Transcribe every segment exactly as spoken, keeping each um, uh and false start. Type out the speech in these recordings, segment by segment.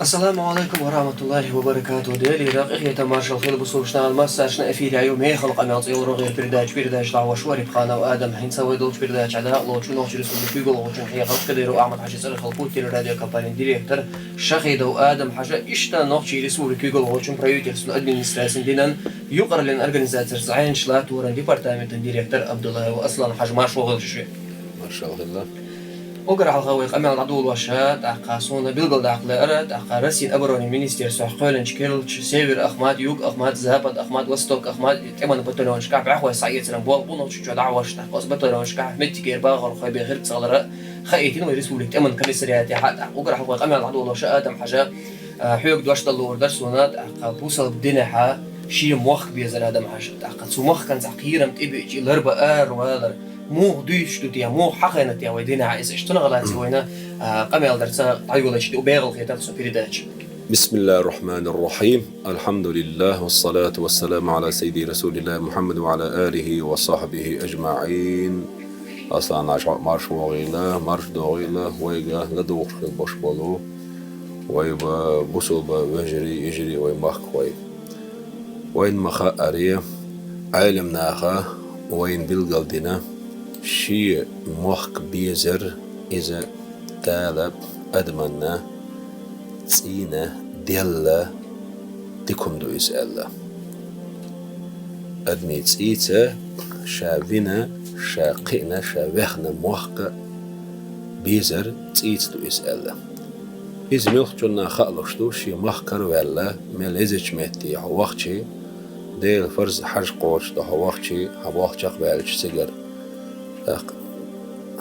Ассаламу алейкум ва рахматуллахи ва баракатух. Делера къинхетам, маршалла хилда бусалба нахана, массарна. Эфирехь ю «Мехала къамел» цӀе йолу рогӀера передача. Передача дӀахьош ву Арипханов Адам. ХӀинца вай долчу передачехь дакъалоцу Нохчийн Республикан куьйгалхочун хьехархо Кадыров Ахьмад-Хьаьжин цӀарах йолу пуд телерадиокомпанин директор Шахидов Адам-Хьаьжа, иштта Нохчийн Республикан куьйгалхочун, правительствон, администрацин, динан юкъараллин организацеш зӀенаша латтор департаментан директор Абдуллаев Аслан-Хьаьжа, марша вогӀийла шуьга. Маршалла хилла. Уггар хьалха вай къамел дӀадолош, тӀаккха суна билгалдаккха лаьара, тӀаккха Россин оборонан министерствохь кхоьллинчу керлачу Север-Ахмат, Юг-Ахмат, Запад-Ахмат, Восток-Ахмат тӀеман батальонашкахь бӀаьхой схьаэцаран болх бу Нохчийчохь дӀахьош, тӀаккха оцу батальонашкахь меттигера бахархой бен хирг ца хилар хаийтина вай республикан тӀеман комиссариатехь. ТӀаккха уггар хьалха вай къамел дӀадолош, Адам-Хьаьжа, а, хьоьга дош дала луур дара суна, тӀаккха бусалба динехь шен мохк безар, Адам-Хьаьжа. ТӀаккха цу махкана цхьа кхерам тӀебеача, ларба аравалар муха дуьйцуш ду те, муха хьахийна те вай динехь иза? Иштта цунах лаьцна вайна, а, къамел дарца дӀайолуьйтуш ду, бегӀалхетар цу передача. بسم الله الرحمن الرحيم. الحمد لله والصلاة والسلام على سيدنا رسول الله محمد وعلى آله وصحبه أجمعين. Аслан-Хьаьжа, марша вогӀийла, марша догӀийла вайга ладугӀуш хилла болуш болу вай бусалба вежарий, йижарий, вай махкахой. Вайна ма-хаъара, Ӏелам наха вайна билгалдина, шен мохк безар иза Дала адамна цӀийнан делла дика хӀума ду иза аьлла. Адамийн цӀийца ша вина, ша кхиъна, ша вехна мохк безар цӀийца ду иза аьлла. Иза муьлххачунна а хаалуш ду, шен махкара ваьлла, мел езачу метте хьо вахча, Делан фарз хьаж кхочуш ду хьо вахча, хьан болх чекхбаьлча цигара. ТӀаккха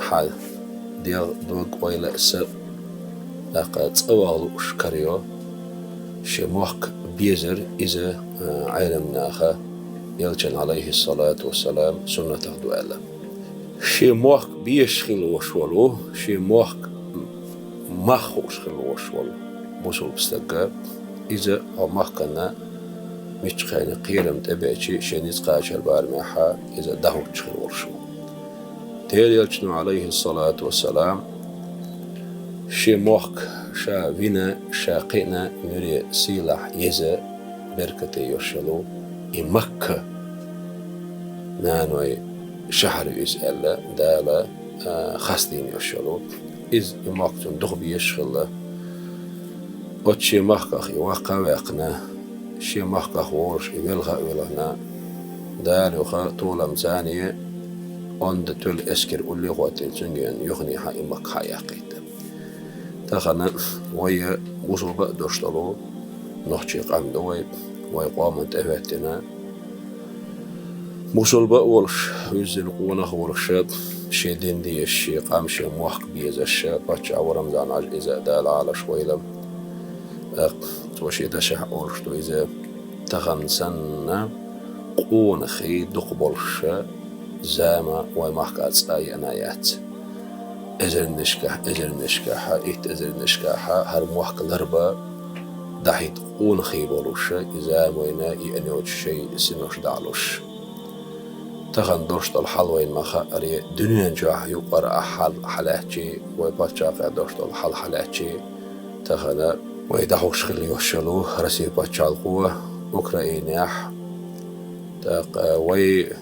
хьан дегӀ, дог, ойла а, са а, тӀаккха цӀа ваха лууш карайо, шен мохк безар иза, а, Ӏелам наха, элчан, Ӏалайхиссалату вассалам, суннатах ду аьлла. Шен мохк безаш хилла волуш волу, шен мохк мах хууш хилла волуш волу бусалба стаг, иза хьо махкана муьлххачу хенахь кхерам тӀебеача, шен ницкъ кхачар барамехь иза дӀахӀуттуш хилла волуш ву. Делан элчано, Ӏалайхиссалату вассалам, шен мохк ша вина, ша кхиъна муьре сийлахь, еза, беркате йолуш йолу и Макка наной шахьар ю иза аьлла, Дала, а, хастийна йолуш йолу. Иза и мохк цунна дукха безаш хилла. Оцу шен махках и ваккха а ваьккхина, шен махках волуш и велха а велхана, Дала юха толамца онда тоьлла эскар улле а хӀоттийна, цуьнга юханехьа и Макка хьа а яьккхийта. Тахана вай бусалба а долуш долу нохчийн къам ду вай, вай къоман тӀехӀоьттина. Бусалба а волуш, вуьззина къонах а волуш, шен дин дезаш, шен къам, шен мохк безаш, паччахь ву Рамзан-Хьаьжа, иза Дала Ӏалаш войла. ТӀаккха цо шен дашехь олуш ду иза: тахана санна къонахий дукха болуш зама вай махка цкъа а еана яц. Эзарнашкахь, эзарнашкахь, итт эзарнашкахь хӀара мохк ларбан дӀахӀитта къонахий болуш, и зама вайна еана йоцуш, шайн синош дӀалуш. Тахана долуш долу хьал вайна ма-хаъара, дуьнен чохь юкъара а хьал хьалаьцчи, вай пачхьалкхехь долуш долу хьал хьалаьцчи, тахана вай дӀахьуш хилла йолуш йолу Россин пачхьалкхо Украинехь, тӀаккха вай,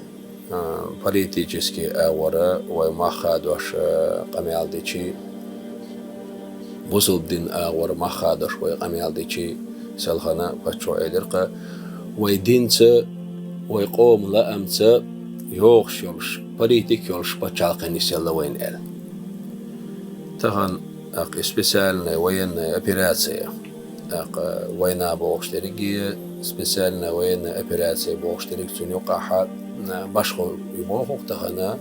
а, политический агӀора вай мах хадош, а, къамел дичи, бусалба дин агӀора мах хадош вай къамел дичи, селхана паччахьо элира-кх, вай динца, вай къоман лаамца йогӀуш йолуш, политика йолуш пачхьалкх нисъелла вайна аьлла. Тахана, тӀаккха, и специальная военная операция, тӀаккха, война бохуш дерриге, специальная военная операция бохуш дерриге, цуьнан юкъахь, а, башхо ю боху-кх тахана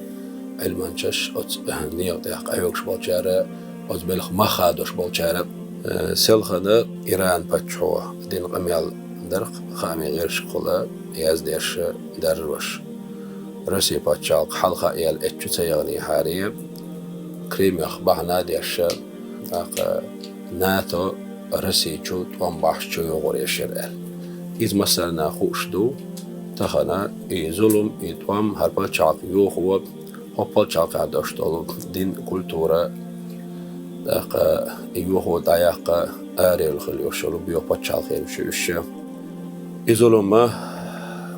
Ӏилманчаш, оцу некъа тӀехь къахьоьгуш болчара, оцу белхан мах хадош болчара. Э, селхана Иран паччахьо дина къамел дара-кх, хаамийн гӀирсашкахула яздеш, даржош. Россин пачхьалкх хьалха а яьлла эцчу ца яханехьара, Кремлах бахьана а деш, тӀаккха НАТО Росси чу тӀом бахьаш чуйохур еш яра аьлла. Иза массарна а хууш ду, тахана и зулам, и тӀом хӀара пачхьалкх йохо, хӀокху пачхьалкхехь долуш долу дин, культура, ТӀаккха и юхо дӀаяккха араяла хила йиш йолу боьха пачхьалкхе ю уьш. И зулам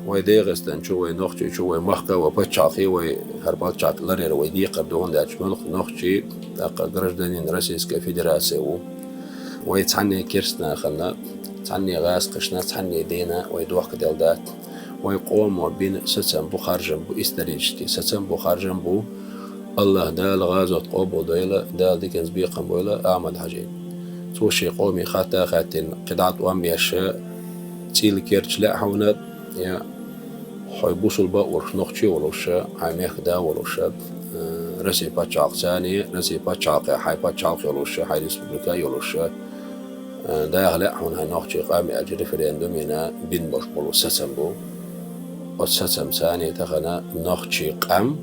вай ДегӀастан чу, вай Нохчийчу, вай махка а, вай пачхьалкхе, вай хӀара пачхьалкх ларъяр вай декхар ду, хӀунда аьлча муьлхха нохчий, тӀаккха гражданин Российской Федерации ву. Вай цхьанне керстанахана, цхьанне гӀазкхашна, цхьанне дена вай дохкаделла дац. Вай къомо бина сацам бу, харжам бу, исторически сацам бу, харжам бу. АллахӀ Дала гӀазот къобалдойла, Дала диканца бекхам бойла Ахьмад-Хьажин. Цо шен къоме хатта а хаьттина, кхидӀа а тӀом беш, цӀийла керча лаьа хьуна, я хьо бусулба а волуш, нохчи а волуш, хьайн мехкда а волуш, э, Россия пачхьалкхаца а, Россия пачхьалкхе хьайн пачхьалкх йолуш, хьайн республика а йолуш, э, даха лаьа хьуна хьайн нохчийн къам аьлча, референдум йина бина болуш болу сацам бу. Оцу сацамца а тахана нохчийн къам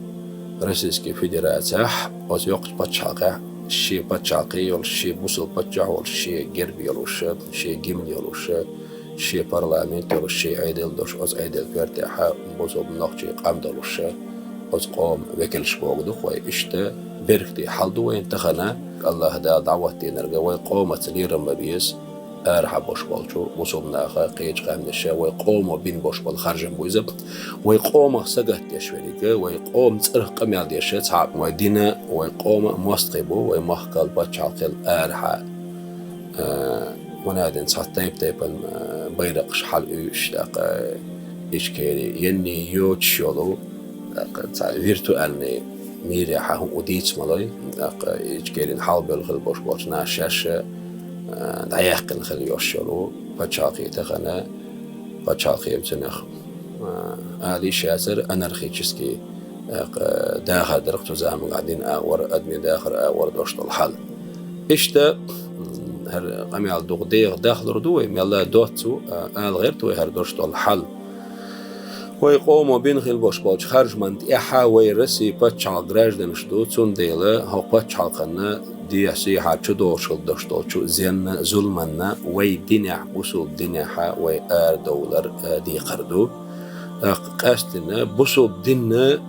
Российский Федерацехь, оцу йоккхачу пачхьалкхехь, шен пачхьалкх йолуш, шен бусулба паччахь волуш, шен герб йолуш, шен гимн йолуш, шен парламент йолуш, шен Ӏедал долуш, оцу Ӏедал коьртехь бусулба нохчийн къам долуш, оцу къоман векалш бохург ду-кх вай. Иштта беркате хьал ду вайна тахана, АллахӀ Дала дӀахӀоттийнарг вай къомаца лерам ма беза, арахьа болуш болчу бусулба наха, кхечу къаьмнаша, вай къомо бина болуш болу харжам бу иза. Вай къомах сагатдеш верг, вай къоман цӀарах къамел деш цхьа а вай дина, вай къоман мостагӀий бу, вай махкал пачхьалкхел арахьа. Э, хӀунда аьлча цхьа тайп-тайпана, э, байракхаш хьалауьйуш, тӀаккха Ичкери енний йоцуш йолу, тӀаккха цхьа виртуальный мирехь хӀума дийца ма лой, тӀаккха Ичкерин хьалабевлла хила болуш болчу наха шаьш, э, дӀаяьккхина хила йиш йолу пачхьалкхе тахана, пачхьалкхе цунах, э, ала йиш яцара анархический, тӀаккха дахар дара-кх цу заманахь динан агӀор, адамийн дахаран агӀор долуш долу хьал. Иштта, м, хӀара къамел дукха дегӀах дахлур ду вай, мелла а доццу, а, ала гӀерта вай хӀара долуш долу хьал. Вай къомо бина хила болуш болчу харжамна тӀехь вай Россия пачхьалкхан гражданаш ду, цундела хӀокху пачхьалкхана дехьа-сехьа чудогӀуш хила долуш долчу зенна, зуламанна вай динехь, бусулба динехь вай арадовлар, а, декхар ду. ТӀаккха къаьсттина бусулба динна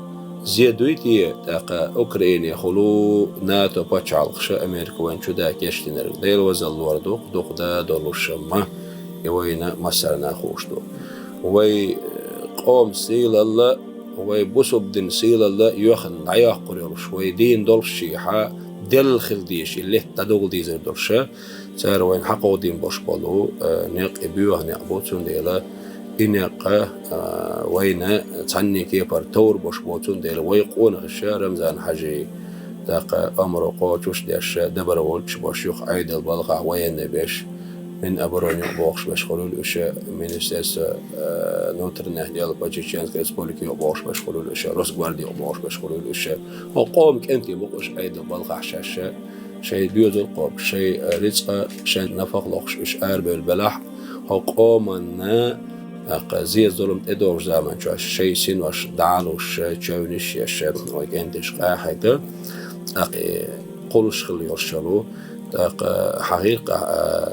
зе дуй те, тӀаккха Украинехула, НАТО пачхьалкхаша, Америка вайна чу дан кечдинарг? Делан вазалла лор ду-кх, дукха дан долуш ма, и вайна массарна хууш ду. Вай, э, къоман сийлалла, вай бусулба динан сийлалла йоьхна дӀайоккхур йолуш, вай дийна долуш шехьа, делла хила дезаш и летта дӀадугӀла дийзар долуша, цара вайна хьакховдийна болуш болу, э, некъ и боьха некъ бу, цундела и некъ, э, вайна цхьанне кепара товр болуш бу, цундела вай къонахаша Рамзан-Хьажи, тӀаккха омра кхочуш деш, добровольцаш болуш, юха Ӏедал балхахь военный беш, Минобороны юкъа бохуш беш хуьлийла уьш, Министерство, э, внутренних дел по Чеченской Республике юкъа бохуш беш хуьлийла уьш, Росгварди юкъа бохуш беш хуьлийла уьш. Хьо къоман кӀентий бу-кх уьш Ӏедал балхахь шаьш. Шайн доьзал кхобуш, шайн, э, рицкъа, шайн нафакъ лохуш уьш арабевлла белахь, хӀокху къоманна, тӀаккха зен-зулам тӀедогӀучу заманчохь шайн синош дӀа а луш, чевнаш а еш, вай кӀенташ къахьега, тӀаккха и кхуллуш хила йолуш йолу, тӀаккха хьахийра-кх, а,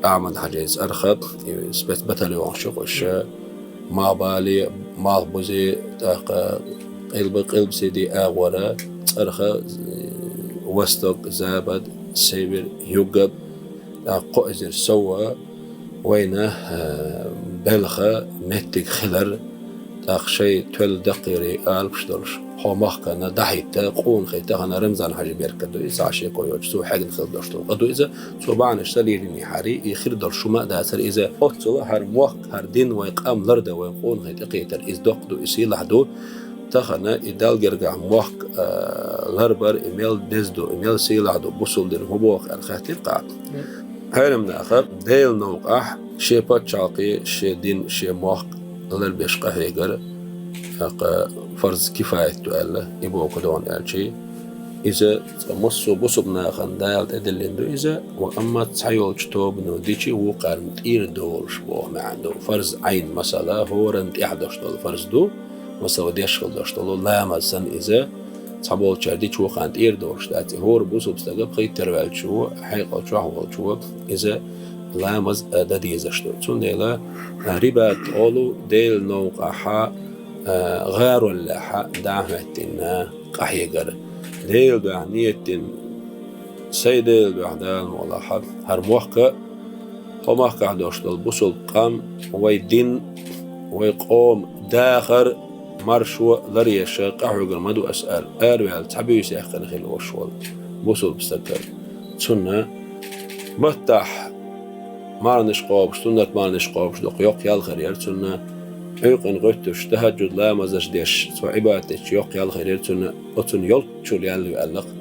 Ахьмад-Хьаьжин цӀарах, и спецбатальонаш ю-кх уьш, Малхбале, Малхбузе, тӀаккха Къилба-, Къилбаседи агӀора цӀарах, э, Восток, Запад, Север, Юг, тӀаккха кхо эзар сов вайна, э, белхан меттиг хилар, тӀаккха шайн тоьлла даккхийрий алапаш долуш, хӀокху махкана дӀахӀитта, къонахий тахана Рамзан-Хьаьжин беркат ду иза, цхьа шеко йоцуш, цо хьегна хила долуш долу къа ду иза, цо бахьанаш ца лелийнехьарий, и хир долуш хӀума а дацара иза. Оццула хӀара мохк, хӀара дин, вайн къам лардан вайн къонахий тӀекхетар иза доккха ду, и сийлахь ду. Тахана и Далла гергахь мохк, а, ларбар, и мел деза ду, и мел сийлахь ду, бусулба дин хӀун боху аьлла хаьттира-кх. Хьерам наха Делан новкъахь шен пачхьалкх, шен дин, шен мохк ларбеш къахьегар, тӀаккха фарз кифаят ду аьлла, и боху догӀна аьлчий. Иза цкъа массо а бусулба нахана Дала тӀедиллина ду иза, ва амма цхьайолчу тобано дичи вукхарна тӀера долуш боху маьӀна ду. Фарз Ӏайн, масала, хӀоранна тӀехь долуш долу фарз ду, масала, деш хила долуш долу ламаз санна иза, цхьаболчара дичи вукхарна тӀера долуш дац. И хӀора бусулба стага пхийттара ваьллачо, хьекъал чохь волчо иза ламаз а дан дезаш ду. Цундела рибат олу Делан новкъахьа, а, гӀароллехьа дӀа а хӀоьттина къахьегар. Делан дуьхьа нийят дина Сай Дела дуьхьа, Дала мукъ лахь, хӀара мохк а, хӀокху махкахь долуш долу бусулба къам, вай дин, вай къоман дахар, маршо ларъеш къахьоьгур ма ду ас аьлла, араваьлла цхьа буьйса яьккхина хилла волуш волу бусулба стаг. Цунна маттахь марханаш кхобуш, суннат марханаш кхобуш доккха йоккха ял хир яра цунна, Ӏуьйкъана гӀуьттуш, тахӀажжуд ламазаш деш, цо Ӏибадат деш йоккха ял хир яра цунна, оцунна йолччул ял ю аьлла-кх.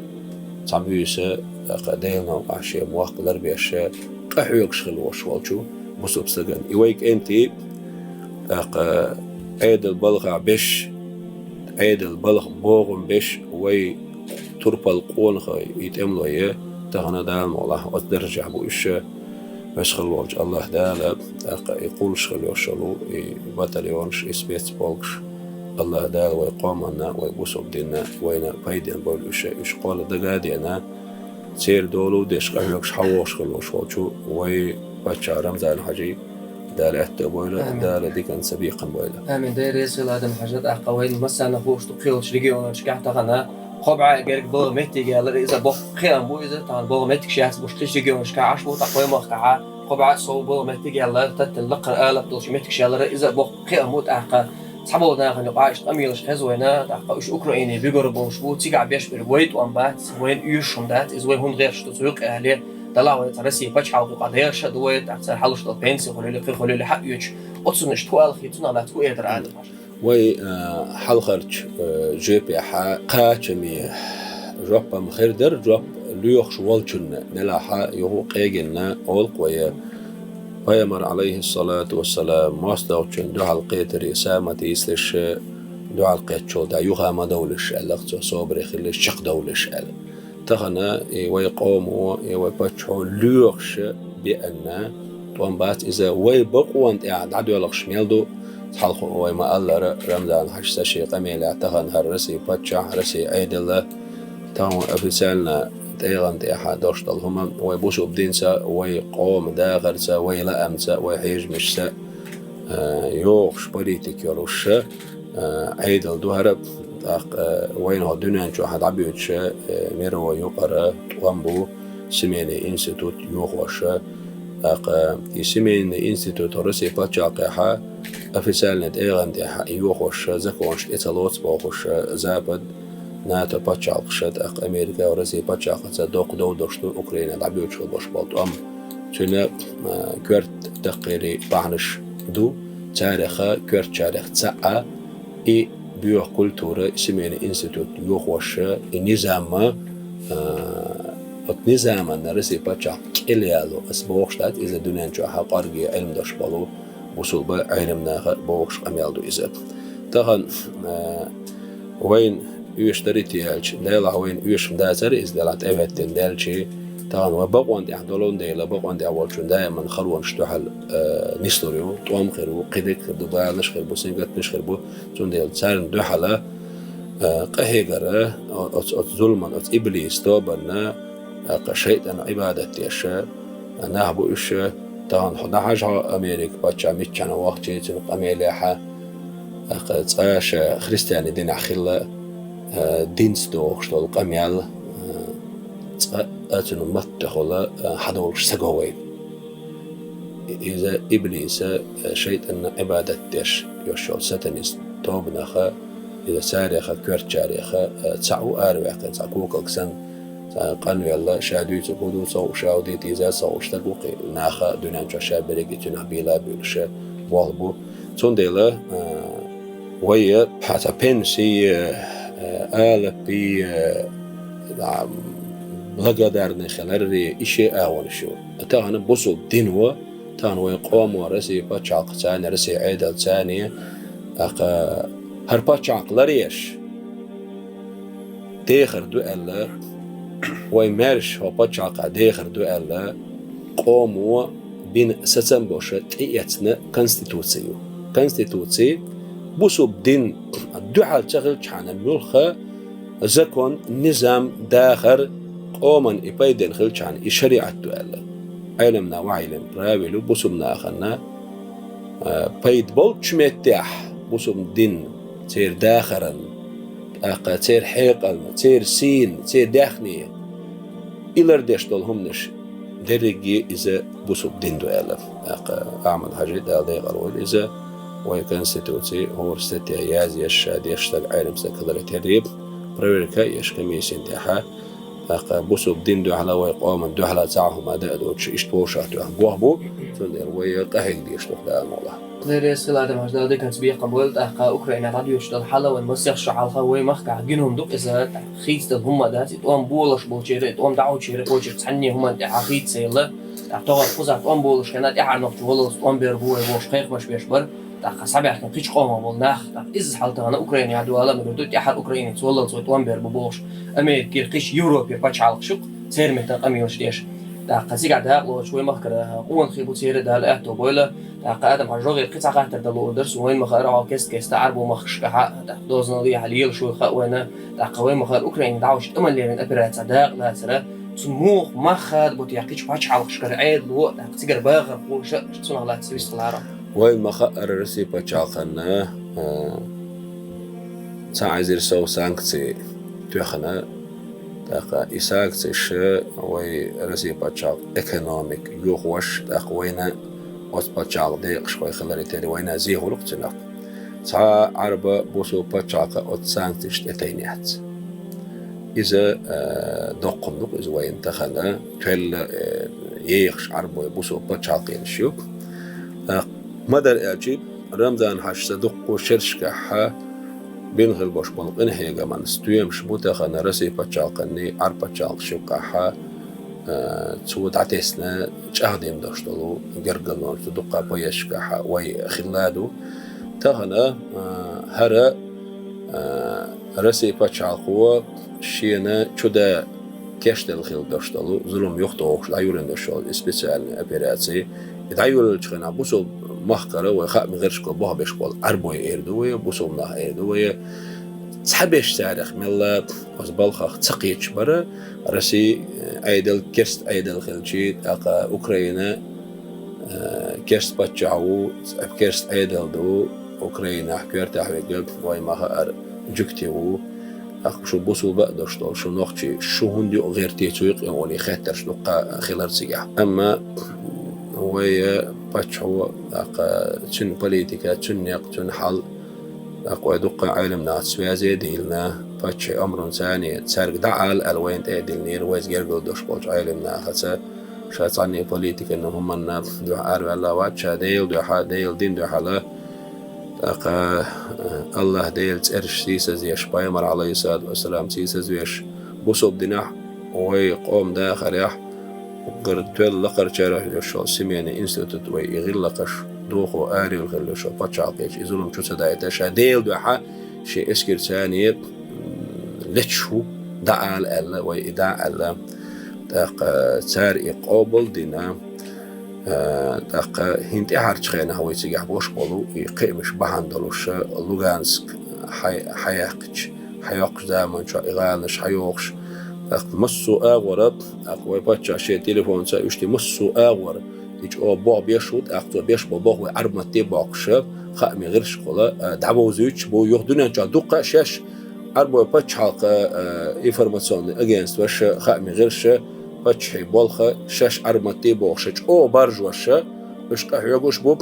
Цхьа буьйса, тӀаккха Делан новкъахь шен мохк ларбеш, къахьоьгуш хилла волуш волчу бусулба стагана. И вай кӀентий, тӀаккха Ӏедал балхахь беш, Ӏедал балха богӀум беш, вай турпал къонахий, и тӀемалой, тахана Дала мукъ лахь оцу даржехь бу уьш, весхалла волчу АллахӀ Дала, тӀаккха и кхуллуш хилла йолуш йолу и батальонаш, и спецполкаш, АллахӀ Дала вай къоманна, вай бусулба динна, вайна пайденна бойла уьш, уьш кхолла дага а деана, церан долу деш къахьоьгуш хьалавогӀуш хилла волуш волчу вай паччахь Рамзан-Хьаьжин Дала аьтто бойла, амин. Дала диканца бекхам бойла. Амин. Дела реза хуьлда, Адам-Хьаьжа, тӀаккха вайна массарна хууш ду кхечу регионашкахь тахана кхо бӀе герга балха меттиг яьллера, иза боккха кхиам бу иза, тахана балха меттигаш яц бу кхечу регионашкахь Ӏаш бу, тӀаккха вай махкахь кхо бӀе сов балха меттиг яьлла, таттина лакхара алапа долуш меттигаш яьллера, иза боккха кхиам бу тӀаккха. Цхьаболу нахана юкъахь иштта къамелаш хеза вайна, тӀаккха уьш Украине буьгур болуш бу, цигахь беш берг вай тӀом бац, вайна оьшуш хӀума дац, иза вай хӀунда гӀерташ ду цу юкъа аьлла, делахь вай цхьа Россин пачхьалкх юкъахь дехаш а ду вай, тӀаккха цара хьалуш долу пенси хуьлийла, кхин хуьлийла хьаоьцуш, оццунна иштта хӀун аьлла хи, цунах лаьцна хӀун эр дара Адам-Хьаьжа? Вай, а, хьалхарчу, а, жоьпехь кхачаме жоп-м хир дара, жоп лоьхуш волчунна, делахь юха къегина олу-кх вай, Пайхамар, Ӏалайхиссалату вассалам, мостагӀчунна дуьхьал кхетаре са ма тийсалаш, дуьхьал кхеттачул тӀаьхьа юха ма довлалаш аьлла-кх цо, собаре хилалаш, чекхдовлалаш аьлла. Тахана и вай къомо, и вай паччахьо лоьхуш беана тӀом бац иза, вай бакъонна тӀехь дӀадоьлхуш мел ду, хьалха вай ма-аллара, Рамзан-Хьаьжас шен къамелехь тахана хӀара Россин паччахь, Россин Ӏедал, тахана официально тӀегӀан тӀехь долуш долу хӀума, вай бусулба динца, вай къоман дахарца, вай лаамца, вай хьежамашца, а, йогӀуш политика йолуш, а, Ӏедал ду хӀара, тӀаккха, а, вайна хӀокху дуьнен чохь дӀабоьдуш, а, мировой юкъара тӀом бу, семейный институт йохош, тӀаккха и семейный институт Россин пачхьалкхехь официальный тӀегӀан тӀехь йохош, законаш тӀе ца лоцу бохуш, Запад, НАТО пачхьалкхаша, тӀаккха Америка, Россин пачхьалкхаца доккха дов долуш ду Украинехь дӀабоьдуш хила болуш болу тӀом. Цуьнан, а, коьрта даккхийрийн бахьанаш ду, царех, коьртачарех цхьаъ, и боьха культура, семейный институт йохош, и низам, а, оцу низамана Россин пачхьалкх кӀел яло, ас бохуш дац, иза дуьнен чохь кӀорге Ӏилма долуш болу бусулба Ӏеламнаха бохуш къамел ду иза. Тахана, а, вайна оьшуш дарий те аьлча, делахь вайна оьшуш-м дацара иза, делахь тӀехӀоьттина даьлча, тахана вай бакъонна тӀехь долун дела, бакъонна тӀехь волчун даиман халонаш дуьхьал, а, нислур ю, тӀом хир ву, кхидерг хир ду, баланаш хир бу, сингаттамаш хир бу, цундела царна дуьхьала, а, къахьегара, о-, оцу, оцу зуламан, оцу иблис тобанна, тӀаккха шайтӀанна Ӏибадат деш нах бу уьш, тахана хьо дӀахьажа хьо Америка паччахь миччахьна вахча, цуьнан къамелехь, тӀаккха цкъа ша христианийн динехь хилла, а, динца догӀуш долу къамел, а, цкъа а цуьнан маттахула, а, хьадолуш ца го вайна. Иза иблиса, а, шайтӀанна Ӏибадат деш йолуш йолу сатанист тобанах, иза царех, коьртачарех, а, цхьаъ ву араваьккхина, цхьа кукалг санна, цхьа къанвелла, ша дуьйцург хӀун ду ца хууш, ша хӀун дийр ца хууш стаг ву кхин, наха дуьнен чохь ша берриге цуьнах бийла а буьйлуш болх бу. Цундела, а, вай, хьан цхьа пенсий, а, алапий, а, благодарный хиларий, и шен агӀонаш ю. Тахана бусулба дино, тахана вайн къомо Россин пачхьалкхаца, Россин Ӏедалца, тӀаккха хӀара пачхьалкх ларъеш дехар ду аьлла, вай маьрша хӀокху пачхьалкхехь дехар ду аьлла, къомо бина сацам боша тӀеэцна конституци ю. Конституци бусулба дин дуьхьал ца хилчхьана муьлхха закон, низам, дахар къоман и пайденна хилчхьана и шариӀат ду аьлла. Ӏеламнаха вахьийлина правил ю бусулба нахана, а, пайда болчу меттехь бусулба дин церан дахаран, тӀаккха церан хьекъална, церан сийна, церан даьхне И лардеш долу хӀуманаш дерриге иза бусулба дин ду аьлла. ТӀаккха Ахьмад-Хьажи, Дала декъала войла, иза вай Конституци хӀора статья язъеш, ша деш стаг, Ӏелам стаг хиларе терра, проверка а еш комиссин тӀехьа, тӀаккха бусулба дин дуьхьала, вай къоман дуьхьала цхьа а хӀума дан а доцуш, иштта вовшах тоьхна боху бу, цундела вай къахьега дезаш ду-кх, Дала мукъ лахь. Деррес хила, Адам-Хьажа, Дала диканца бекхам бойла. ТӀаккха Украина дӀадоьдуш долу хьал а вайна массех шо хьалха вай махкахь гина хӀума ду-кх иза, тӀаккха хийцадала хӀумма дац, и тӀом болуш болчеран, и тӀом дӀахьочеран, кхочуьра цхьанне хӀуманна тӀехьа хийца ца елла. ТӀаккха тохара кхузахь тӀом болуш хенахь, тӀаьхьарниг чу валлалц тӀом бер бу вай бохуш кхайкхамаш беш бара. ТӀаккха схьабаьхкина кхечу къомах болу нах, тӀаккха изза хьал тахана Украинехь ду ала мегар ду, тӀаьхьара украинец валлалц вай тӀом бер бу бохуш, Америкера, кхечу Европера пачхьалкхаш ю-кх, церан меттана къамелаш деш. ТӀаккха цигахь дакъа лоцуш вай махкара къонахий бу, церан а Дала аьтто бойла. ТӀаккха, Адам-Хьажа, жогӀера кхин цхьа хаттар дан луур дара суна, вайна ма-хаъара, хьо кест-кеста Ӏарбойн махкашкахь а, тӀаккха дозанал яхьа лелаш ву хаьа вайна, тӀаккха вай ма-хаъара Украинехь дӀахьочу тӀамаллерина операцехь дакъа лацара, цунна муха мах хадабо техьа кхечу пачхьалкхашкара Ӏедало а, тӀаккха цигара бахархоша а, цунах лаьцна вистхилахьара. Вайна ма-хаъара, Росси пачхьалкхана, а, цхьа эзар сов санкци тоьхна, тӀаккха и санкцеш вай Росси пачхьалкхан экономика йохош, тӀаккха вайна оцу пачхьалкхан декъашхой хиларе терра вайна зе хуьлу-кх цунах. Цхьа а Ӏарба бусулба пачхьалкх оцу санкцешна тӀетайнехьац. Иза, а, доккха хӀума ду-кх иза вайна тахана, тоьлла, э, ехаш Ӏарбой бусулба пачхьалкхенаш ю. ТӀаккха ма-дарра аьлча, Рамзан-Хьаьжас дуккха шерашкахь бина хила болуш болу къинхьегаман стоьмаш бу тахана Росси пачхьалкханний, Ӏарбойн пачхьалкхаш юккъехь, а, цо дӀатесна чӀагӀдина долуш долу гергарлонаш, цу дуккха поездкашкахь вай хилла ду. Тахана, а, хӀара, а, Росси пачхьалкхо шена чудан кечделла хила долуш долу зулам юхатохуш дӀайолийна долуш йолу и специальная операци. И дӀайолийначу хенахь бусулба махкара вай хаамийн гӀирсашкахь болх беш болу Ӏарбой эр ду вай, бусулба нах эр ду вай. Цхьаберш царах мелла оцу балхах ца кхеташ бара, Росси Ӏедал керста Ӏедал хилча, тӀаккха Украина, э, керста паччахь ву, керста Ӏедал ду, Украинехь коьртехь верг вай ма-хаъара жуьгти ву. ТӀаккха шу бусулба а долуш долу, шу нохчий, шу хӀунда юкъа гӀерти цу юкъа олий хеттарш дуккха хилар цигахь. Амма вай паччахьо, тӀаккха цуьнан политика, цуьнан некъ, цуьнан хьал, тӀаккха вай дуккха Ӏелам нахаца связе а диллина, паччахьан омрунца царга дӀаала аьлла вайна тӀе а диллинера, вайца гергарло долуш болчу Ӏелам нахаца. Ша цхьанне политиканна, хӀуманна дуьхьа араваьлла вац, ша Делан дуьхьа, Делан дин дуьхьала. ТӀаккха, э, АллахӀ Делан цӀераш сийсазвеш, Пайхамар, Ӏалайхиссалату вассалам, сийсазвеш, бусулба динехь вай къоман дахарехь, уггар тоьлла лакхарчарах йолуш йолу семейный институт вай и гӀиллакхаш дохо арайолу хилла йолуш йолу пачхьалкхе, и зулам чу ца дайтар, ша Делан дуьхьа шен эскарца, м, леташ ву, дӀаала аьлла, вай и дӀа а аьлла. ТӀаккха цара и къобал а дина. Э, тӀаккха хӀинца тӀаьхьарчу хенахь вай цигахь болуш болу и кхиамаш бахьана долуш, Луганск хьай-, хьаяьккхича, хьайоккхучу заманчохь и гӀаланаш хьайохуш, тӀаккха массо а агӀора, тӀаккха вай паччахь шен телефонца уьш тӀе массо а агӀора и чӀогӀа болх беш ву, тӀаккха цо беш болу болх вай Ӏарба матте а боккхуш, хаамийн гӀирсашкахула, э, дӀабовзуьйтуш бу, юха дуьнен чохь дуккха а шаьш Ӏарбой пачхьалкхан, э, информационный агентстваш, хаамийн гӀирсаш, паччахьий болх шаьш Ӏарба матте а бохуш, чӀогӀа баржош, уьш къахьоьгуш бу.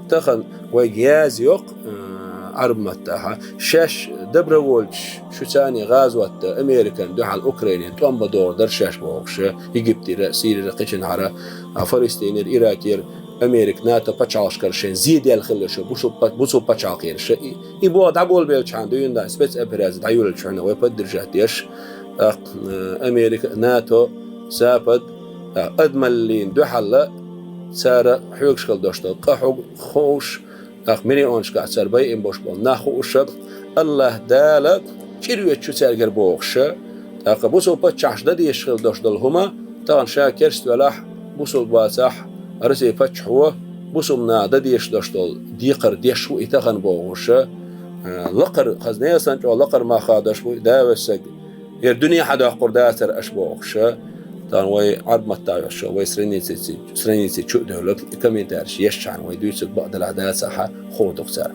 Тахана вайга язйо-кх, э, Ӏарба маттахь, шаьш добровольцаш шуьца гӀазот дан Американ дуьхьал Украинин тӀом бан догӀур дара шаьш бохуш, Египтера, Сирера, кхечанхьара, а, Фалестинера, Иракера, Америка, НАТО пачхьалкхашкара шайн зе делла хилла йолуш йолу бусул-, бусулба пачхьалкхераш. И, и болх дӀаболабелчхьана дуьйна дан спецопераци дӀайолалучу хьуна вай поддержать деш, тӀаккха, э, Америка, НАТО, Запад, тӀаккха адамаллин дуьхьал цара хьоьгуш хила долуш долу къа хьуна хууш, тӀаккха миллионашкахь цара байина болуш болу нах хууш, АллахӀ Дала чӀир йоьдуш ю цаьргара бохуш, тӀаккха бусулба паччахьаш дан дезаш хила долуш долу хӀума, тахана ша керста велахь, бусулба вацахь, Росси паччахьо бусулба наха дан дезаш долуш долу декхар деш ву и тахана бохуш, э, лакхара, хаза нехан санна чӀогӀа лакхара мах хадош бу и, да весаг, хӀара дуьне хьадоккхур дацара аша бохуш, тахана вай Ӏарба маттахь йолуш йолу вай страници, страници чу а девлла, и комментарийш ешчхьана вай дуьйцург бакъ делахь дацахь, ховдух цара.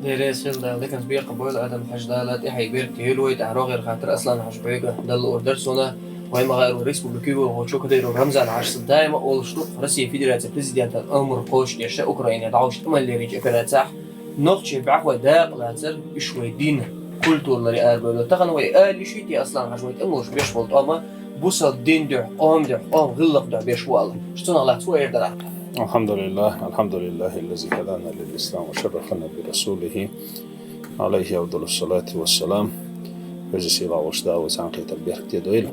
Деррес хила, Дала диканца бекхам бойла, Адам-Хьажа, Дала тӀаьхье беркате йойла вай, тӀаккха рогӀера хаттар Аслан-Хьажа, хьоьга дала луур дара суна. Вай ма гӀерра республикан куьйгалхочо Кадыров Рамзана Ӏаш даима олуш ду, Россия Федерацин президентан амр кхочушдеш Украине дӀахьош тӀамаллеринчу операцехь нохчийн бӀаьхой дакъа лацар, уьш вай дин, культура ларъяр бевлла. Тахана вай ала йиш йий те, Аслан-Хьаьжа, вай тӀемалоша беш болу тӀом бусалба дин дуьхьа, къом дуьхьа, къоман гӀиллакх дуьхьа беш ву аьлла? Шу цунах лаьцна хӀун эр дара? الحمد لله، الحمد لله الذي هدانا للإسلام وشرفنا برسوله، عليه أفضل الصلاة والسلام. Веза-Сийлахь волчу Дала вай цхьаьнакхетар беркате дойла.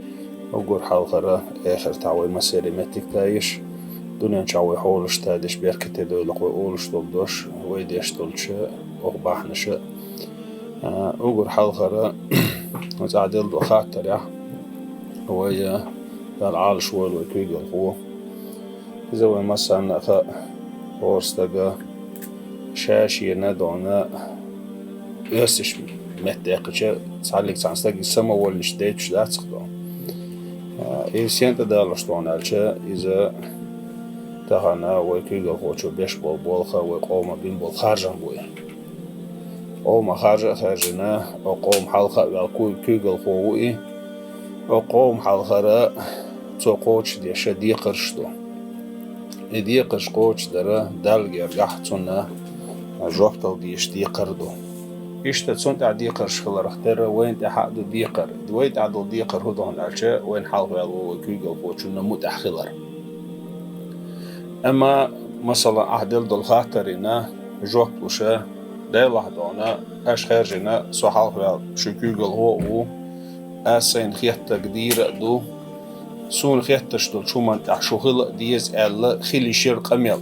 Уггар хьалхара, эхартахь вай массеран меттиг тайеш, дуьнен чохь вай хьолаш тайдеш беркате дойла вай олуш долу дош, вай деш долчу оха бахьанаша. А, уггар хьалхара, цӀахь делла долу хаттарехь, вай, а, Дала Ӏалаш войла вай куьйгалхо. Иза вай массарна а хаьа, хӀора стага ша-шена дона оьссуш меттаэккхича, цхьаллиг цхьана стага самовольно дейтуш дац-кх дона. А, иза сен тӀедалош дона аьлча, иза тахана вай куьйгалхочо беш болу болх а, вай къоман бина болу харжам бу и. Къоман харжа а хаьржина, оцу къоман хьалха а ваьлла куй-, куьйгалхо ву и. Оцу къоман хьалхара цо кхочушдеш декхарш ду. И декхарш кхочушдар Далла гергахь цунна жоп дала дезаш декхар ду. Иштта цунна тӀехь декхарш хиларх терра вайна тӀехь а ду декхар. Вайна тӀехь долу декхар хӀун ду хьуна аьлча, вайна хьалха ваьлла ву вай куьйгалхочунна муьтӀахь хилар. Амма, масала, ахь делла долу хаттаршна жоп луша, Делахь дона, аша хаьржина, со хьалха ваьлла шун куьйгалхо а ву, ас сайна хеттарг дийр а ду, суна хетташ долчу хӀуманна тӀехь шу хила а деза аьлла, хила йиш яра къамел.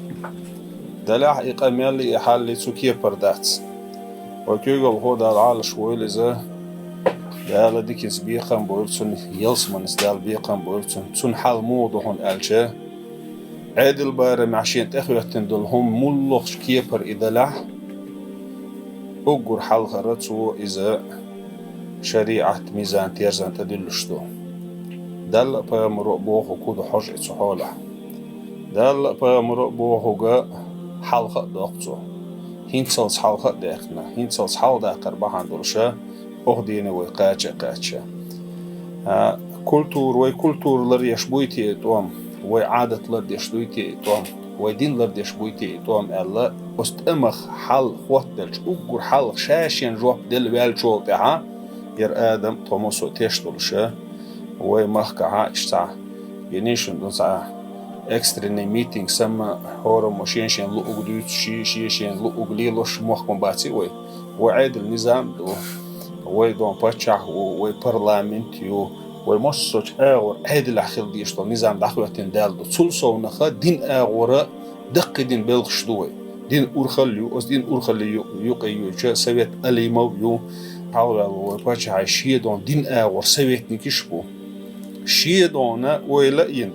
Делахь и къамел, и хьал цу кепара дац. Вай куьйгалхо, Дала Ӏалаш войла иза, Дала диканца бекхам бойла цунна, ялсаманица Дала бекхам бойла цунна. Цуьнан хьал муха ду хьуна аьлча, Ӏедал барамехь шена тӀехӀоьттина долу хӀума муьлххачу кепара и делахь, уггар хьалхара цо иза шариӀат мизан-терзан тӀе дуьллуш ду. Далла а, пайхамаро а бохург хӀун ду хьожа и цу хьолехь. Далла а, пайхамаро а бохург хьалха а доккху цо. ХӀинцалц хьалха а даьккхина, хӀинцалц хьалха даккхар бахьана долуша, оха дийне вай кхача а кхаьчча. А, культура, вай культура ларъеш буй те и тӀом, вай Ӏадат лардеш дуй те и тӀом, вай дин лардеш буй те и тӀом аьлла, оцу тӀамах хьал хӀоттаделча, уггар хьалха ша-шена жоп делла ваьллачул тӀаьхьа, яра адам а, тхо массо а теш долуша, вай махкахь а иштта цхьа, йина шуна ду цхьа экстренный митинг санна, хӀораммо шен-шен луург дуьйцуш, шен-шен луург лелош мохк ма бац и вай. Вай Ӏедал низам а ду, вай дон паччахь а ву, вай парламент а ю, вай массочу агӀор Ӏедалехь хила дезаш долу низам дӀахӀоьттина даьлла ду. Цул совнаха дин агӀора даккхийдина белхаш ду вай. Дин урхалла ю, оцу дин урхаллин ю-, юкъе йоьдуча Совет Алимов ю, хьалха ваьлла вай паччахьан шен дон дин агӀор советникаш а бу. Шен дона ойла а йина,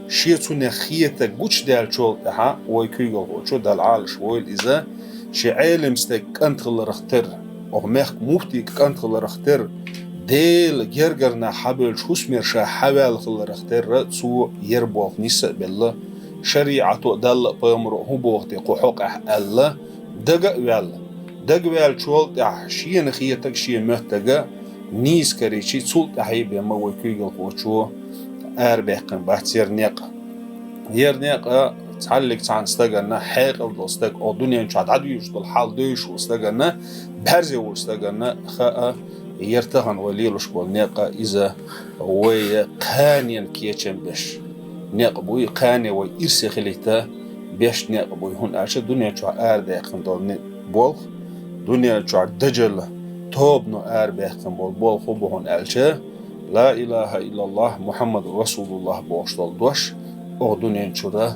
шен цунах хетарг гучудаьллачул тӀаьхьа вай куьйгалхочо, Дала Ӏалаш войла иза, шен Ӏелам стеган кӀант хиларх терра, оха мехкан муфтин кӀант хиларх терра, Делан гергарнах хьабевллачу хӀусамера ша хьаваьлла хиларх терра, цо яра болх нисса а белла, шариӀато а, Далла а, пайхамаро а хӀун боху те кху хьокъехь аьлла, дага а ваьлла. Дагаваьллачул тӀаьхьа шена хетарг шен моьттарга нийса карийча, цул тӀаьхьа бен ма вай куьйгалхочо арабаьккхина бац яра некъ. Яра некъ цхьаллиг цхьана стаганна, хьекъал долу стаг, оха дуьнен чохь дӀадуьйжуш долу хьал девзаш волу стаганна, бӀаьрзе волу стаганна хаа, яра тахана вай лелош болу некъ иза вай кханенан кечам беш некъ буй, кхане вай ирсе хилийта беш некъ буй, хӀунда аьлча дуьнен чохь арадаьккхина долу не-, болх, дуьнен чохь дажал тобано арабаьккхина болу болх хӀун бу хӀунда аьлча, ла илаха иллаллах, Мухьаммаду расулуллах бохуш долу дош оха дуьнен чуьра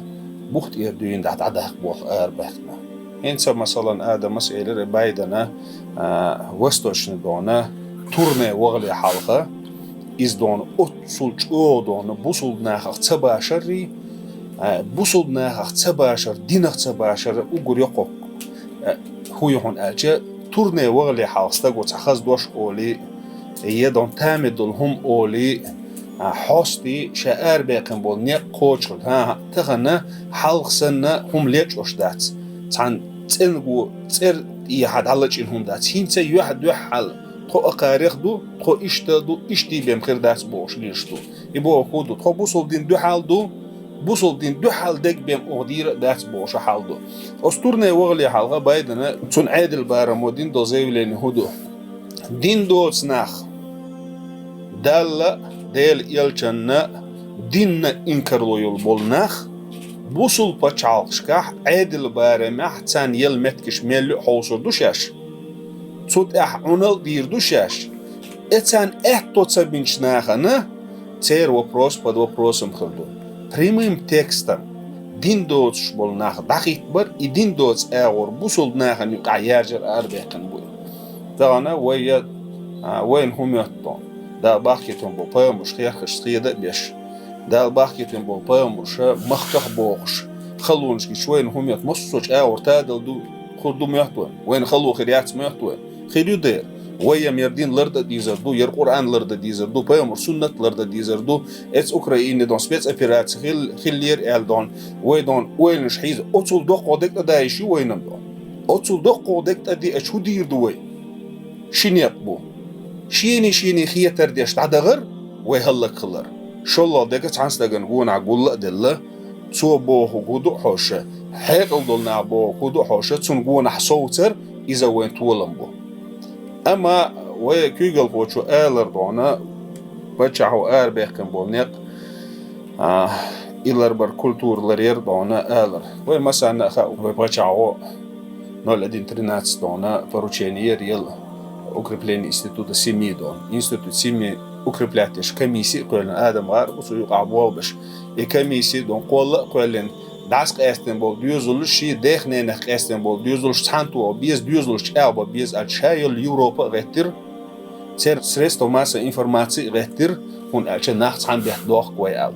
бух тӀера дуьйна дӀа-, дӀадаккха болх арабаьккхина. ХӀинца, масалан, Адамас элира Байдена, а, восточный дона турне вахале хьалха, иза дона оццул чӀогӀа дона бусулба нахах ца башаррий, а, бусулба нахах ца башар, динах ца башар уггар йоккхуш, а, хӀун ю хьуна аьлча, турне вахале хьалха стаго цхьа хаза дош олий, я дона тамехь долу хӀума олий, а, хьостий, ша арабаьккхина болу некъ кхочуш хилла. ХӀан-хӀа, тахана хьалха санна хӀума лечкъош дац. Цхьана цӀенгу цӀер тӀехьа дӀалачкъийна хӀума дац. ХӀинца юьхь-дуьхьал тхо а кхарех ду, тхо иштта а ду, иштта бен хир дац бохуш лелаш ду. И боху хӀун ду, тхо бусулба дин дуьхьал ду, бусулба дин дуьхьал дегабен оха дийр а дац бохуш хьал ду. Оцу турне вахале хьалха Байдена цунна Ӏедал барамо дина долу заявлени хӀун ду? Дин доцу нах, Далла, Делан элчанна, динна инкарло йолу болу нах, бусулба пачхьалкхашкахь Ӏедал барамехь царна елла меттигаш мелла а хьовсур ду шаьш. Цу тӀехь Ӏунал а дийр ду шаьш. И царна аьтто ца бинчу нахана церан вопрос под вопросом хир ду. Прямым текстом дин доцуш болу нах дӀахӀиттабар, и дин доцу агӀор бусулба нахана юкъахь яржар арабаьккхина бу. Тахана вай я, а, вайна хӀун моьтту? Дала бахкийтина болу пайхамарш хехкаш хеда а беш, Дала бахкийтина болу пайхамарша махках а бохуш, халонаш гича вайна хӀун моьтту? Массо а чӀагӀур тадала ду, хӀун ду моьтту вайна? Вайна хало хир яц моьтту вайна? Хир ю дера. Вай яма яра дин лардан дезар ду, яра Къуръан лардан дезар ду, пайхамар суннат лардан дезар ду. Эца Украине дон спецопераци хил-, хиллера аьлла дон, вай дон ойланаш хьийза. Оцул доккхо дегтӀа даийш ю вайна дон. Оцул доккхо дегтӀа диачу хӀун дийр ду вай? Ши некъ бу. Шений-шений хетар деш дӀадахар, вай хӀаллакхилар. ШоллагӀа дега цхьана стагана гонахь гулла а делла, цо боху гу ду хьоша, хьекъал долу нах боху гу ду хьоша, цунна гонахь совцар, иза вайн толам бу. Амма вай куьйгалхочо алар дона, паччахьо арабехкан болу некъ, а, и ларбар культура ларъяр дона алар. Вай масанна а хаьа вай паччахьо ноль один тринадцать дона поручение яр ел укрепление института семьи дона. Институт семьи укреплять деш комисси а кхоьллина, Адам гӀар а бу, цу юкъахь болх беш. И комисси дона кхолла а кхоьллина, дӀас къаьстина болу доьзалш, шен дех-ненах къаьстина болу доьзалш цхьаьна тоха беза, доьзалш чӀагӀбан беза аьлча, ша йолу Европа а гӀеттира, церан средства массовой информации а гӀеттира, хӀунда аьлча нах цхьаьна бетта дохку вай аьлла.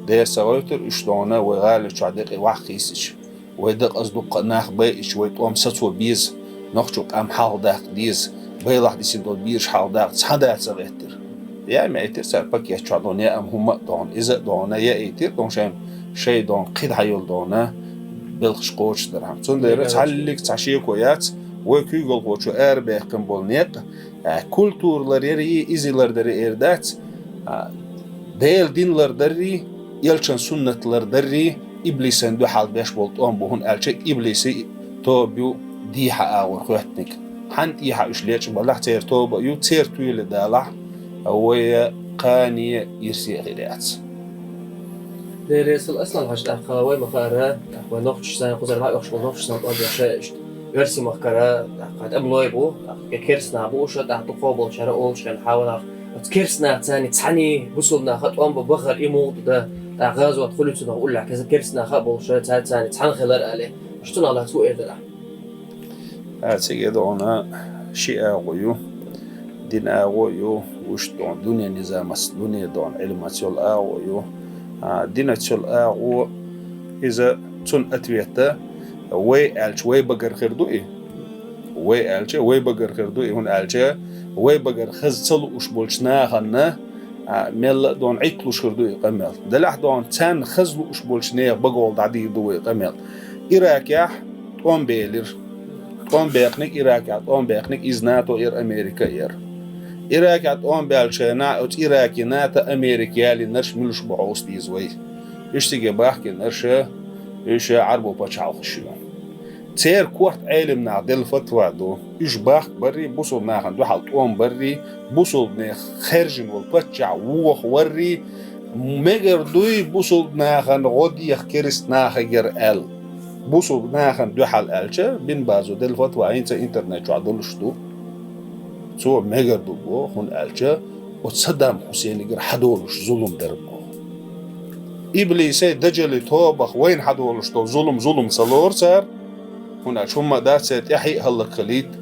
Дера ца гӀойтура уьш дона вай гӀали чохь декъе ваххийсича. Вай дакъаза дуккха а нах байича, вай тӀом сацо беза, нохчо къам хьалха даккха деза, байлахь дисина долу безаш хьалха даккха цхьа да ца гӀеттира. Я мейтира цара пакет чохь дона, я ам хӀумма а дона, иза а дона, я ийтира дона шайн, шайн дона, кхидӀа йолу дона, белхаш кхочушдархьама. Цундела цхьаллиг цхьа шеко яц, вай куьйгалхочо арабаьккхина болу некъ, а, культура ларъяр и, иза лардар эр дац, а, Делан дин лардаррий, элчан суннат лардаррий, иблисан дуьхьал беш болу тӀом бу, хӀунда аьлча иблисан тоба ю дехьа агӀор хоьттинарг. Хьанна тӀехьа уьш лечкъа балахь, церан тоба а ю, церан тоьла далахь, вай кхане ирсе а хир яц. Дерресал Аслан-Хьаьжа, тӀаккха вай ма-хаара, тӀаккха вай нохчашца, кхузара дӀаоьхуш болу нохчашца тӀом беш иштта оьрсийн махкара, тӀаккха тӀемалой бу, тӀаккха керстанаш бу уьш, тӀаккха дукхах болчара олуш хенахь хьаванах. Оцу керстанашца цхьаьний бусулба наха тӀом бан бахар и муха ду, тӀаккха гӀазот хуьлуьйту нах уллехь, керстанаша а болуш, цаьрца цхьаьна хилар аьлла. Уьш цунах лаьцна хӀун эр дара ахь? А, цига дона ши агӀо ю. Дин агӀо а ю, вуьшта дона дуьненан низамаца, дуьне дона Ӏилмаца йолу агӀо а ю. А, динаца йолу агӀо, иза цунна ответ а, вай аьлча, вай багара хир ду и. Вай аьлча, вай багара хир ду и, хӀунда аьлча, вай багара хаза ца лууш болчу нахана, а, мелла а дона Ӏитталуш хир ду и къамел. Делахь дона царна хаза лууш болчу нехан багахула дӀадийр ду вай къамел. Иракехь тӀом белира. ТӀом баьккхинарг Иракехь, тӀом баьккхинарг иза НАТО яра, Америка яра. Иракехь тӀом баьллачу хенахь оцу Ираке НАТО, Америка ялийнарш муьлш бу хьовса деза вай. Уьш цига бахкийнарш, уьш Ӏарбо пачхьалкхаш ю. Церан корта Ӏелам наха делла фатва ду. Уьш бахка баррий, бусулба нахана дуьхьал тӀом баррий, бусулба нех хаьржина волу паччахь вохаваррий, мегар дуй бусулба нахана гӀо деха керста нахагара аьлла. Бусулба нахана дуьхьал аьлча, Бин Базо делла фатва хӀинца интернет чохь долуш ду. Цо мегар ду боху, хӀунда аьлча оцу Саддам Хьусейнигара хьадолуш зулам дара боху. Иблисай, Даджали тобах вайна хьадолуш долу зулам зулам ца лору цара, хӀунда аьлча хӀумма а дац, церан тӀаьхье а хӀаллакьхилийта,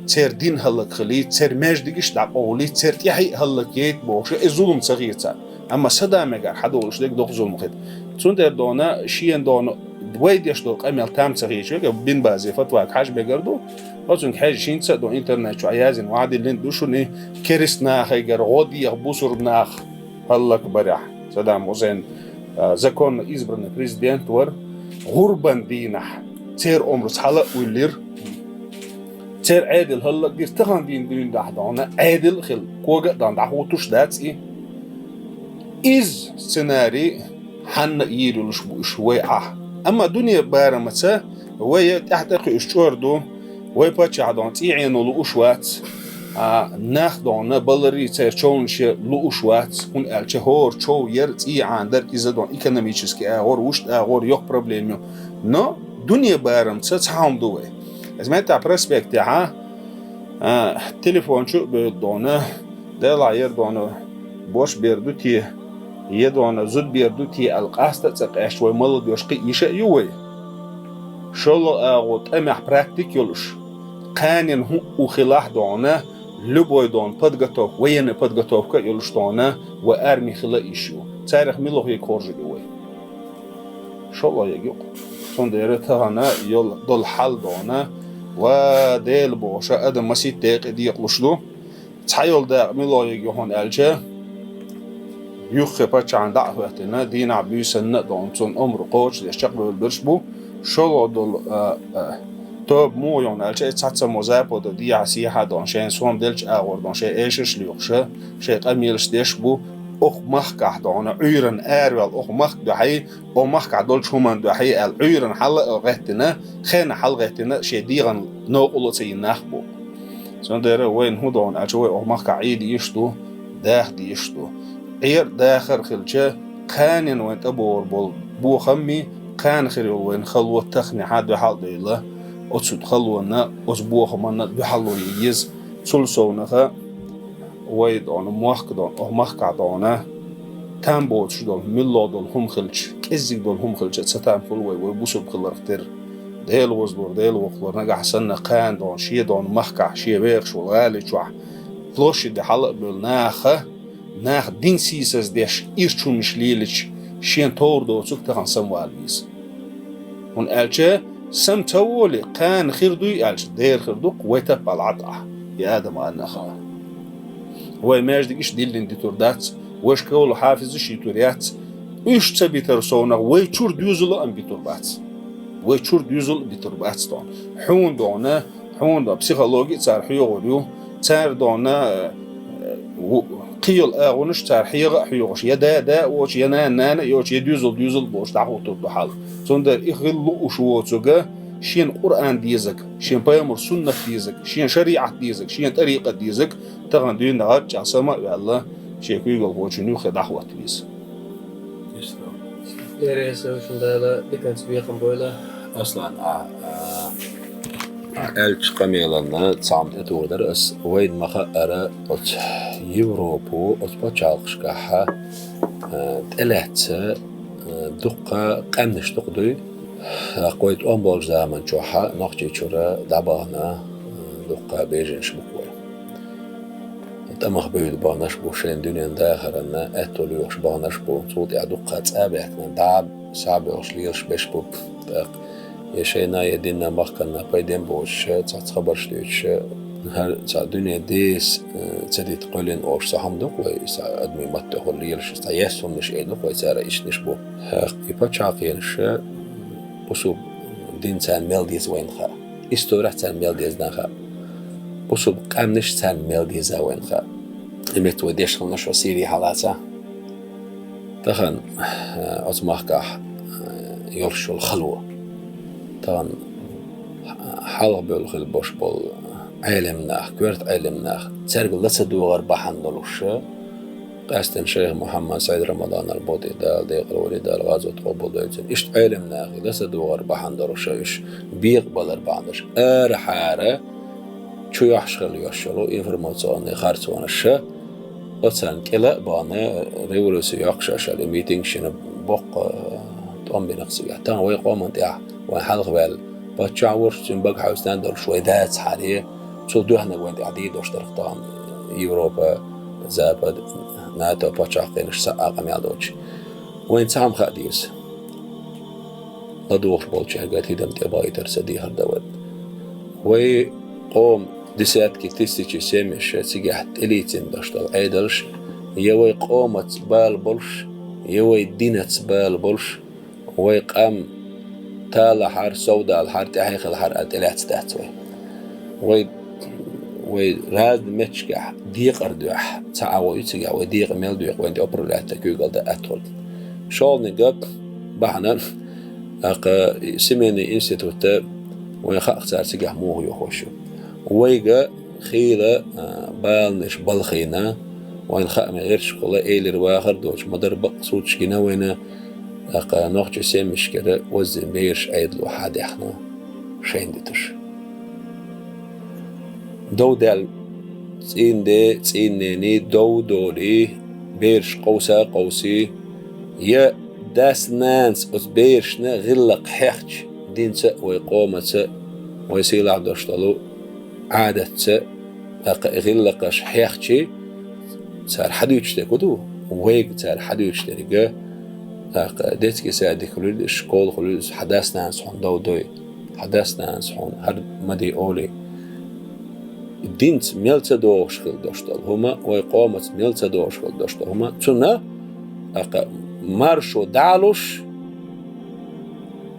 церан дин хӀаллакьхилийта, церан маьждигаш дӀакъовлийта, церан тӀаьхье а хӀаллакьяйта бохуш, и зулам ца хета царна. Амма Саддамегара хьадолуш дерг доккха зулам хета. Цундела дона, шена дона, вай деш долу къамел там ца хеташ верг, Бин Базин фатвага хьажа мегар ду. Оцунга хьежа, хӀинца а дона интернет чохь язйина, вадиллина ду шуна, и керста нахагара гӀо деха бусурба нах хӀаллакбарехь. Саддам Хьусейн, а, законно избранный президент вара. ГӀурбан дийнахь церан омраца хьала а вуьллира. Церан Ӏедал хӀаллакдира, тахан дийна дуьйна дахьа дона, Ӏедал а хила, кога а дона дӀахӀуттуш дац и. Иза сценарий хьанна а йийр йолуш бу уьш вай Ӏа. Амма дуьне барамаца вай тӀаьхьа тӀекхуьуш чӀор ду, вай паччахь дона цӀий Ӏено лууш вац, а, нах дона баларий церан човнаш лууш вац, хӀунда аьлча хӀора чов яр, цӀий Ӏанадар, иза дона экономически агӀор, вуьшта агӀор йоккха проблема ю. Но дуьне барамца цхьа хӀума ду вай. Иза меттахь проспектехьа, а, телефон чу а бевлла дона, делахь яр дона, бош бер ду те, я дона, зуда бер ду те аьлла, къаста а ца къаьсташ вай молодёжь кхиийша а ю вай. ШолгӀа агӀо тӀамехь практика йолуш, кханенна хӀуъу хилахь дона, любой дона подготовка, военная подготовка а йолуш дона, вай арми хила а йиш ю. Царах мила хьега хоржур ю вай? ШолгӀа яга юкъа. Цундела тахана йол-, долу хьал дона, ва Дела бохуша, адам масийтта декъе декъалуш ду. Цхьа йолу дакъа мила яга ю хьуна аьлча, юххе паччахьна дӀа а хӀоьттина, дийнахь буьйсанна а дона, цунна омра кхочушдеш чекхбевлла берш бу, шолгӀа долу, а, а, тоба муха ю хьуна аьлча, и цхьацца мо западо дехьа-сехьа дона, шайна сом деллачу агӀор дона, шайн эшарш лоьхуша, шайн къамелаш деш бу, оха махкахь дона, Ӏуьйранна араваьлла оха махка дуьхьий, оха махкахь долчу хӀуманна дуьхьий аьлла, Ӏуьйранна хьала а гӀеттина, хенна хьалагӀеттина, шен дегӀан новкъарло ца йина нах бу. Цундела вайна хӀун дона аьлча, вай оха махкахь Ӏийда йиш ду, даха дезаш ду. Ӏер а, дахар а хилча, кханенна вайн тӀебогӀур болу бохаммий, кхана хир йолу вайн хало таханехьа дуьхьал а девлла, оцу халонна, оцу бохаманна дуьхьало ян еза. Цул совнаха вай дона, мохк дона, оха махкахь дона, там боцуш долу, милла долу хӀума хилча, кӀеззиг долу хӀума хилча, ца там хуьлу вай, вай бусурба хиларх тера. Дела вазлур, Дела воккхалур, нагахь санна кхана дона, шен дона махкахь, шен вехаш волу гӀали чохь, площаде хьала а бевлла наха, нах дин сийсаздеш, ирчунаш лелича, шен товр доцург тахана самавала веза. ХӀунда аьлча, сам ца воле, кхана хир дуй аьлча, дера хир ду-кх вай таппал Ӏад Ӏа, и Адама анна хаа. Вай маьждиг иштта диллина дитур дац, вай школа хьафизаш йитур яц, уьш ца битар совнах, вай чуьра доьзал а ам битур бац. Вай чуьра доьзал а битур бац дона. Хьуна дона, хьуна дона, психологи а цара хьоьгӀур ю, цара дона, э, ву-, кхин йолу агӀонаш цара хьегӀа а хьоьгӀуш, я да, да а воцуш, я нана, нана а йоцуш, я доьзал, доьзал а боцуш, дӀахӀуттур ду хьал. Цундела и хила лууш воцург, шена Къуръан дезаг, шена пайхамар суннат дезаг, шена шариӀат дезаг, шена тӀарикъат дезаг, тахана дуьйна гӀарчӀехь сама а ваьлла, шен куьйгалхочун юххе дӀахӀотта веза. Иштта. Дера Эсауьшна Дала диканца бекхам бойла. Аслан, а, а, а, аьллачу къамелана цхьамма тӀетухур дара ас, вайна ма-хаъара оцу Европо, оцу пачхьалкхашкахьа, а, тӀелаьцна, а, дуккха къаьмнаш дукха дуй. ТӀаккха вай тӀом болчу заман чохьа Нохчийчуьра дӀабахана, а, дуккха беженаш бу-кх вай. ТӀамах буьйда баханаш бу, шайн дуьненан дахаран аьтто лоьхуш баханаш бу, цул тӀаьхьа дуккха цӀа а баьхкина, дӀа а, схьа а боьлхуш лелаш берш бу. ТӀаккха я шайна, я динна, махканна пайден боцуш, цхьацца хабарш дуьйцуш, хӀара цхьа дуьне деса, э, ца дита кхоьллина олуш цхьа хӀума ду-кх вай, цхьа адамийн маттахь лелаш, цхьа яьсса хӀуманаш эр ду-кх вай, цара иштанаш бу. ТӀаккха и пачхьалкхенаш бусурба дин царна мел деза вайна хаьа. Исторехь царна мел дезна хаьа. Бусурба къаьмнаш царна мел деза вайна хаьа. И метта вай деш хилла шо Сири хьалаца. Тахана, э, оцу махкахь, э, йолуш йолу хало. Тахана хьалха бевлла хила бош болу Ӏелам нах, коьрта Ӏелам нах, цаьрга ла ца догӀар бахьана долуш, Къаьстина шайх Мухьаммад СаӀид Рамаданал боху тӀе, Дала декъала валий, Дала гӀазот къобалдойла цуьнан. Иштта Ӏелам нахе ла ца догӀар бахьана долуш, уьш бекъабалар бахьана долуш, арахьара чу йохьуш хила йолуш йолу информационный харцонаш, оцарна кӀела а бахана, революци йоккхуш аша, и митингаш йина боккха тӀом бина-кх цигахь. Тахана вай къоман тӀехь, вайн хьалха ваьлла паччахь волуш, цуьнан бага хьаьвсина долуш вай дацахьара, цул доьхнарг вайн тӀехь дийр долуш дара-кх тахана Европа, Запад, НАТО пачхьалкхенаш цхьа а къамел доцуш. Вайна цхьа хӀума хаа деза. ЛадугӀуш болчаьрга тидам тӀебахийтар ца дехар дан вай. Вай къоман десятки тысячи семьяш цигахь тӀелийцина долуш долу Ӏедалш, я вай къомаца бала болуш, я вай динаца бала болуш, вай къам талахьара, совдалахьара, тӀаьхье хилахьара аьлла тӀелаьцна дац вай. Вай, вай разный меттигашкахь декъар доьхь, цхьа агӀо ю цигахь, вай декъа мел доьху, вайна тӀе управлять дан, куьйгалла дан атта хуьлу. ШолгӀаниг бахьана, тӀаккха семейный институт, вайна хаьа цара цигахь муха йохуш ю. Вайга хийла, а, баланаш балхийна, вайна хаьа ма гӀерташ хуьлу, эйлира вахар доцуш, ма-дарра бакъ суьрташ гина вайна, тӀаккха нохчийн семьяшкара оззина бераш Ӏедало хьадаьхна, шайна дитуш. Дов даьлла цӀийнан де, цӀийнан нене дов долий, бераш къовса а къовсий, я дас-нанас оцу берашна гӀиллакх хьехча, динца а, вай къомаца а, вай сийлахь долуш долу Ӏадатца а, тӀаккха и гӀиллакхаш хьехчий, цара хьадуьйцуш дерг хӀун ду? Вайга цара хьадуьйцуш дерг, тӀаккха детский садик хуьлийла, школа хуьлийла, хьан дас-нанас хьуна дов дой, хьан дас-нанас хьуна хӀара ма де олий. Динца мел ца догӀуш хила долуш долу хӀума, вай къомаца мел ца догӀуш хила долуш долу хӀума, цунна, тӀаккха маршо дӀалуш,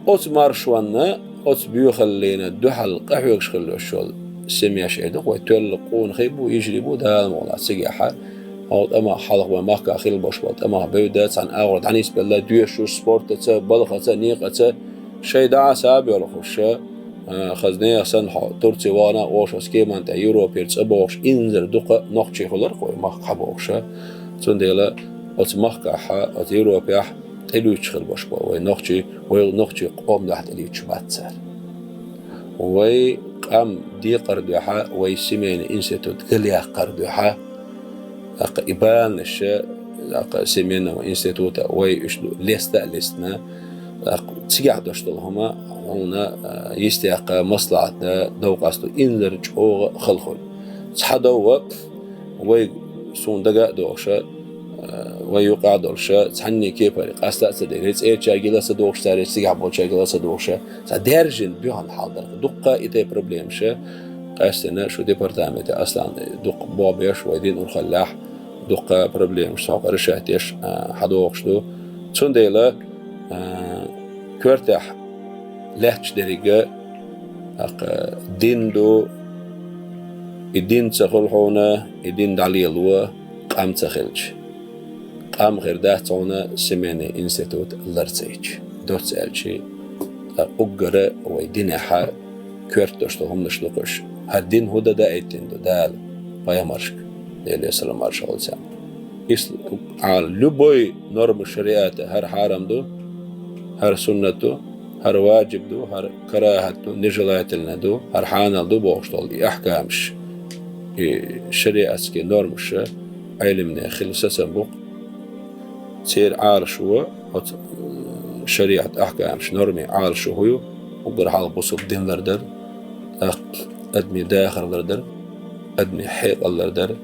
оцу маршонна, оцу боьхаллина дуьхьал къахьоьгуш хила йолуш йолу семьяш эр ду-кх вай, тоьлла къонахий бу, йижарий бу, Дала мукъ лахь цигахь. Хьо тӀамах хьалха вайн махкахь хила болуш болу тӀамах бевдда, цхьана агӀор дӀанисбелла, доьшуш, спортаца, балхаца, некъаца, шайн дӀа а саб йолхуш, а, хаза нехан санна хьо Турци вахана а, оша оцу кеманна тӀе Европера цӀа богӀуш, инзара дукха нохчий хуьлура-кх вай махка хьабогӀуш. Цундела оцу махкахь, оцу Европехь тӀелуьйчуш хила болуш бу вай нохчий, вай нохчийн къоман дуьхьа тӀелуьйчуш бац цара. Вай къам декъар дуьхьа, вай семейный институт галъяккхар дуьхьа, тӀаккха и баланаш, тӀаккха семейного института вай уьш ду леста а лестина, тӀаккха цигахь долуш долу хӀума хьуна, а, йистехь маслаӀат дан дов къасто инзара чӀогӀа хала хуьлу. Цхьа дов вай, суна дага а догӀуш, а, вай юкъахь долуш, цхьанне кепара къаста а ца дели, цӀерачаьрга йила а ца догӀуш, цаьрца цигахь болчаьрга йила а ца догӀуш, цхьа даьржина дуьхьал хьал дара. Дуккха а и тайпа проблемаш, къаьстина шу департаменте, Аслан, дуккха боху беш, вай дин урхаллехь, дуккха проблемаш цхьаьна решать деш, а, хьадогӀуш ду. Цундела, а, коьртехь лаьтташ деррига, тӀаккха дин ду, и дин ца хуьлу хьуна, и дин дӀалело, къам ца хилча. Къам хир дац хьуна семейный институт лар ца йича. Доцца аьлча, ткъа уггара вай динехь коьрта долуш долу хӀуманаш ду-кх уьш. ХӀара дин хӀун дан даийтина ду Дала пайхамаршка, Деле салам-маршалла хуьлда царна. Исл-, Ӏала, любой норма шариата, хӀара хьарам ду, хӀара суннат ду, хӀара ваджиб ду, хӀара карахӀат ду, нежелательно ду, хӀара хьанал ду бохуш долу и ахькамаш, и шариатский нормаш Ӏеламнехан хила сацам бу-кх. Церан Ӏалашо, оцу, м, шариат ахькамаш, нормийн Ӏалашо хӀун ю? Уггар хьалха бусалба дин лардар, тӀаккха адамийн дахар лардар, адамийн хьекъал лардар,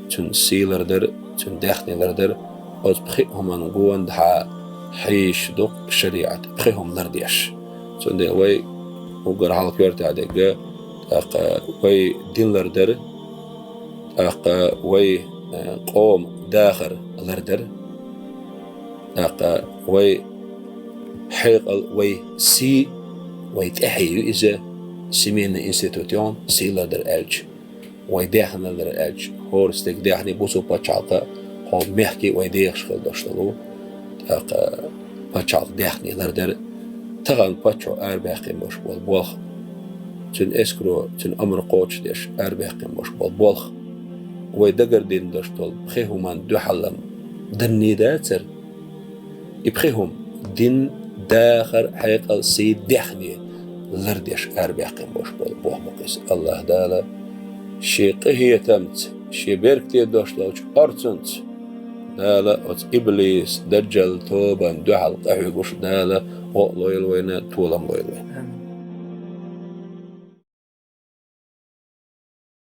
цуьнан сий лардар, цуьнан даьхни лардар, оцу пхи хӀуманна гондахьа хьийзаш ду-кх шариат, пхи хӀума лардеш. Цундела вай уггар хьалха коьртехь дерг, тӀаккха вай дин лардар, тӀаккха вай, э, къоман дахар лардар, тӀаккха вай хьекъал, вай сий, вай тӀаьхье ю иза, семейный институт ю хьуна, сий лардар аьлча, вай даьхни лардар аьлча, хӀора стеган даьхни, бусалба пачхьалкх хӀокху мехкий вай дехаш хила долуш долу, тӀаккха пачхьалкхан даьхни лардар, тахана паччахьо арабаьккхина болуш болу болх, цуьнан эскаро, цуьнан омра кхочушдеш арабаьккхина болуш болу болх, вай дагардина долуш долу пхи хӀуманна дуьхьал-м данний дацара. И пхи хӀума: дин, дахар, хьекъал, сий, даьхни лардеш арабаьккхина болуш болу болх бу-кх иза. АллахӀ Дала Шен къинхетамца, Шен беркате долуш долчу орцанца Дала оцу иблис, даджал тобанна дуьхьал къахьоьгуш Дала гӀо а лойла вайна, толам а лойла вайна.